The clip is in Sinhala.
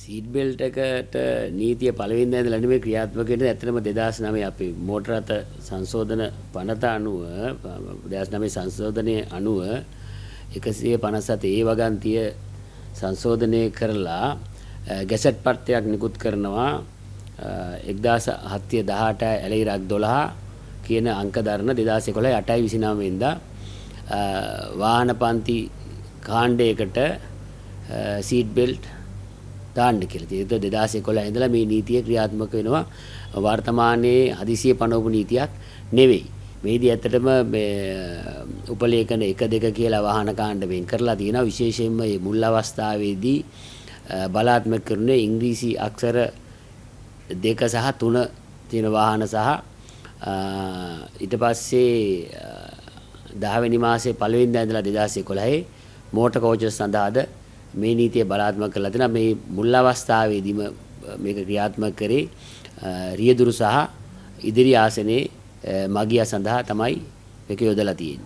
සීට් බෙල්ට් එකට නීතිය පළවෙනිදා ඉඳලා නෙමෙයි ක්‍රියාත්මක වෙන්නේ. ඇත්තටම 2009 අපේ මෝටර රථ සංශෝධන පනත අනුව, 2009 සංශෝධනයේ අනුව 157 ඒ වගන්තිය සංශෝධනය කරලා ගැසට් පත්‍රයක් නිකුත් කරනවා 1718 ඇලයිරක් 12 කියන අංක දරන 2011 8.29 වෙනිදා වාහන පන්ති කාණ්ඩයකට සීට් බෙල්ට් දාන්න කියලා. ඉතින් ඒක 2011 ඉඳලා මේ නීතිය ක්‍රියාත්මක වෙනවා. වර්තමානයේ හදිසියේ පනවපු නීතියක් නෙවෙයි. මේදී ඇත්තටම මේ උපලේඛන 1 2 කියලා වාහන කාණ්ඩ වෙන් කරලා තියෙනවා. විශේෂයෙන්ම මේ මුල් අවස්ථාවේදී බලාත්මක කරුණේ ඉංග්‍රීසි අක්ෂර 2 සහ 3 තියෙන වාහන සහ ඊට පස්සේ 10 වෙනි මාසයේ පළවෙනිදා ඉඳලා 2011 මෝටර් කෝචස් සඳහාද මේ නීතිය බලාත්මක කරලා තියෙනවා. මේ මුල් අවස්ථාවේදීම මේක ක්‍රියාත්මක කරේ රියදුරු සහ ඉදිරි ආසනයේ මගියා සඳහා තමයි මේක යොදලා තියෙන්නේ.